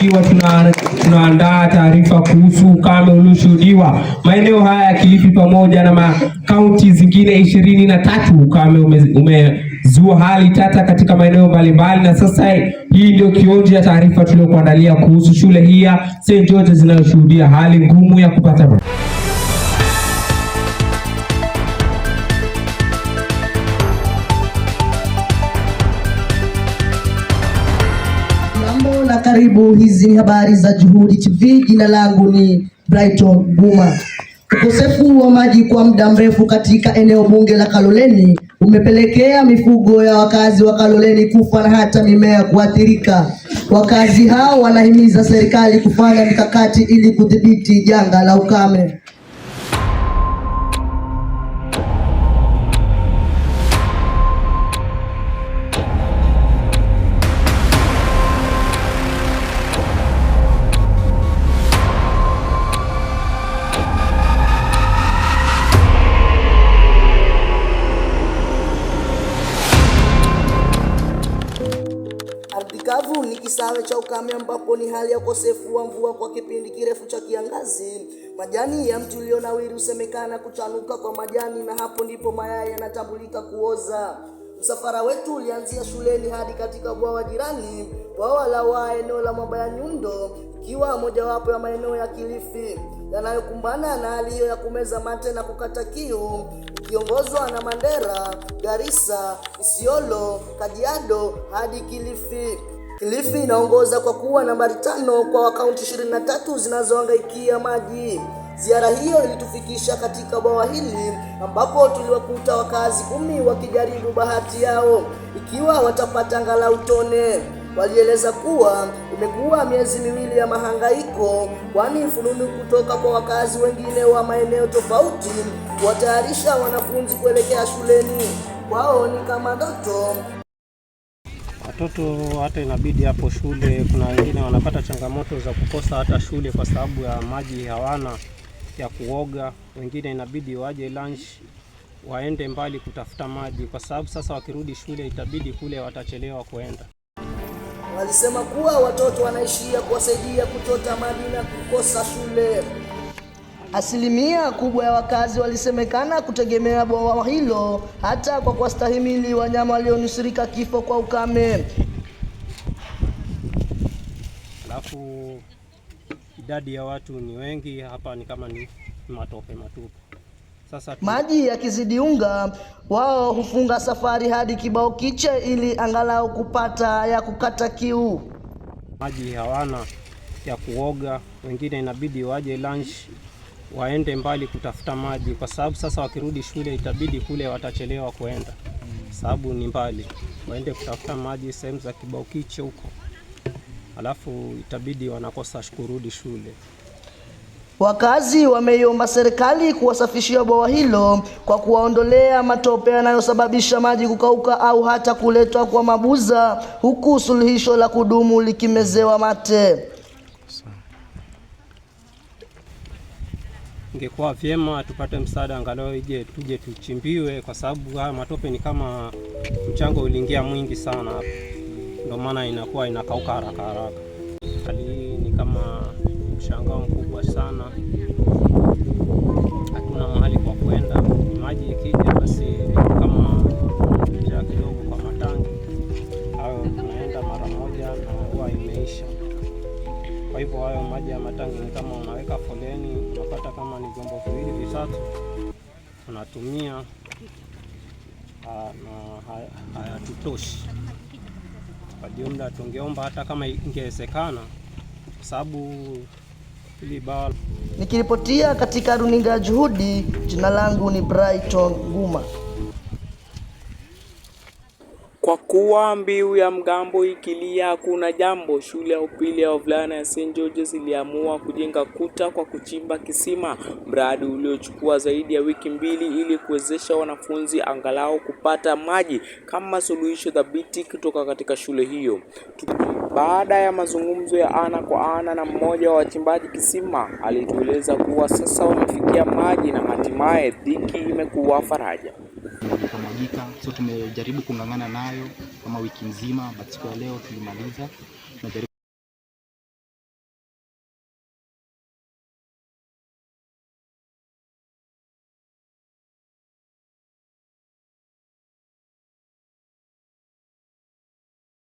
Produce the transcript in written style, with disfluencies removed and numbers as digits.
Tukiwa tunaandaa taarifa kuhusu ukame ulioshuhudiwa maeneo haya ya Kilifi pamoja na makaunti zingine 23. Ukame umezua hali tata katika maeneo mbalimbali, na sasa hii ndio kionjo ya taarifa tuliyokuandalia kuhusu shule hii ya St. George's inayoshuhudia hali ngumu ya kupata maji. Mambo na karibu, hizi ni habari za Juhudi TV. Jina langu ni Brighton Guma. Ukosefu wa maji kwa muda mrefu katika eneo bunge la Kaloleni umepelekea mifugo ya wakazi wa Kaloleni kufa na hata mimea kuathirika. Wakazi hao wanahimiza serikali kufanya mikakati ili kudhibiti janga la ukame. Ardhi kavu ni kisawe cha ukame ambapo ni hali ya ukosefu wa mvua kwa kipindi kirefu cha kiangazi. Majani ya mti ulionawiri husemekana kuchanuka kwa majani, na hapo ndipo mayai yanatambulika kuoza. Msafara wetu ulianzia shuleni hadi katika bwawa jirani, bwawa la Waa, eneo la Mwamba ya Nyundo, ikiwa mojawapo ya maeneo ya Kilifi yanayokumbana na hali hiyo ya kumeza mate na kukata kiu, ikiongozwa na Mandera, Garissa, Isiolo, Kajiado hadi Kilifi. Kilifi inaongoza kwa kuwa nambari 5 kwa kaunti 23 zinazohangaikia maji. Ziara hiyo ilitufikisha katika bwawa hili ambapo tuliwakuta wakazi 10 wakijaribu bahati yao ikiwa watapata angalau tone. Walieleza kuwa imekuwa miezi miwili ya mahangaiko, kwani fununu kutoka kwa wakazi wengine wa maeneo tofauti kuwatayarisha wanafunzi kuelekea shuleni kwao ni kama ndoto. Watoto hata inabidi hapo shule, kuna wengine wanapata changamoto za kukosa hata shule kwa sababu ya maji hawana ya kuoga. Wengine inabidi waje lunch waende mbali kutafuta maji, kwa sababu sasa wakirudi shule itabidi kule watachelewa kuenda. Walisema kuwa watoto wanaishia kuwasaidia kuchota maji na kukosa shule. Asilimia kubwa ya wakazi walisemekana kutegemea bwawa hilo hata kwa kuwastahimili wanyama walionusurika kifo kwa ukame. Alafu idadi ya watu ni wengi hapa, ni kama ni matope matupu. Sasa maji yakizidi unga, wao hufunga safari hadi Kibao Kiche ili angalau kupata ya kukata kiu. Maji hawana ya kuoga, wengine inabidi waje lunch waende mbali kutafuta maji, kwa sababu sasa wakirudi shule itabidi kule watachelewa kuenda, sababu ni mbali, waende kutafuta maji sehemu za Kibao Kiche huko, alafu itabidi wanakosa kurudi shule. Wakazi wameiomba serikali kuwasafishia bwawa hilo kwa kuwaondolea matope yanayosababisha maji kukauka au hata kuletwa kwa mabuza, huku suluhisho la kudumu likimezewa mate. Ingekuwa vyema tupate msaada angalau ije tuje tuchimbiwe, kwa sababu haya matope ni kama mchango uliingia mwingi sana hapa, ndio maana inakuwa inakauka haraka haraka. Hali hii ni kama mshangao mkubwa sana, hatuna mahali kwa kwenda. Maji ikija basi ni kama njaa kidogo kwa matangi hayo, tunaenda mara moja na huwa imeisha. Kwa hivyo hayo maji ya matangi ni kama unaweka foleni, unapata kama ni vyombo viwili vitatu unatumia, na hayatutoshi. Kwa jumla tungeomba hata kama ingewezekana, kwa sababu hili bwawa. Nikiripotia katika runinga ya Juhudi, jina langu ni Brighton Guma. Kwa kuwa mbiu ya mgambo ikilia hakuna jambo, shule ya upili ya wavulana ya St. George's iliamua kujenga kuta kwa kuchimba kisima, mradi uliochukua zaidi ya wiki mbili ili kuwezesha wanafunzi angalau kupata maji kama suluhisho thabiti kutoka katika shule hiyo. Baada ya mazungumzo ya ana kwa ana na mmoja wa wachimbaji kisima, alitueleza kuwa sasa wamefikia maji na hatimaye dhiki imekuwa faraja. Mwagika mwagika, so tumejaribu kung'ang'ana nayo kama wiki nzima, but siku ya leo tulimaliza. Tunajaribu